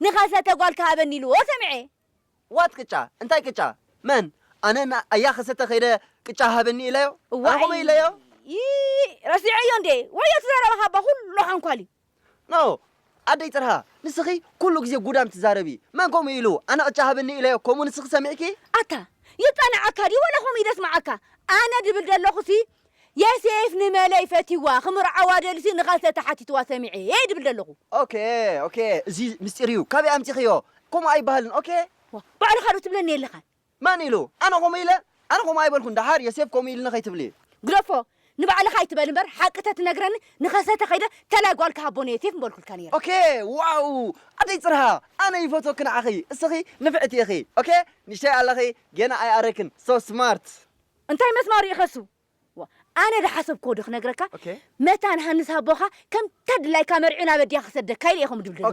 ንኸሰተ ጓል ክሃበኒ ኢልዎ ሰሚዐ። ዋት ቅጫ እንታይ ቅጫ? መን ኣነ ኣያ ከሰተ ከይደ ቅጫ ሃበኒ ኢለዮ? ኣነ ከምኡ ኢለዮ? ረሲዐዮ እንዴ? ወዮ ትዛረባ ካባ ኩሉ ሓንኳል እዩ። ኖ ኣደይ ፅርሃ፣ ንስኺ ኩሉ ግዜ ጉዳም ትዛረቢ። መን ከምኡ ኢሉ ኣነ ቅጫ ሃበኒ ኢለዮ? ከምኡ ንስኺ ሰሚዕኪ? ኣታ ይጠንዓካ ድዩ ወላ ከምኡ ይደስምዓካ? ኣነ ድብል ዘለኹሲ የሴፍ ንመለይ ፈቲዋ ክምርዓዋ ደልሲ ንኸሰተ ሓቲትዋ ሰሚዐ እየ ድብል ዘለኹ። ኦኬ ኦኬ፣ እዚ ምስጢር እዩ። ካበይ ኣምፂኽዮ? ከምኡ ኣይበሃልን። ኦኬ ባዕልኻ ዶ ትብለኒ የለኻን? መን ኢሉ? ኣነ ከምኡ ኢለ? ኣነ ከምኡ ኣይበልኩን። ደሓር የሴፍ ከምኡ ኢልኒ ከይትብሊ። ግደፎ፣ ንባዕልኻ ኣይትበል እምበር ሓቂ ተትነግረኒ ንኸሰተ ከይደ ተላይ ጓል ክሃቦ ንየሴፍ ምበልኩልካ ነይረ። ኦኬ ዋው፣ ኣደይ ፅርሃ፣ ኣነ ይፈትወኪ ንዓኺ። እስኺ ንፍዕቲ ኢኺ። ኦኬ ንሽተይ ኣለኺ፣ ጌና ኣይኣረክን። ሶ ስማርት። እንታይ መስማሩ ይኸሱ? ኣነ ዝሓሰብክዎ ዶ ክነግረካ? መታን ሃንስ ኣቦኻ ከም ተድላይካ መርዒ ናብ ኣዲኻ ክሰደካ ኢለ ኢኹም ድብል ዘለኹ።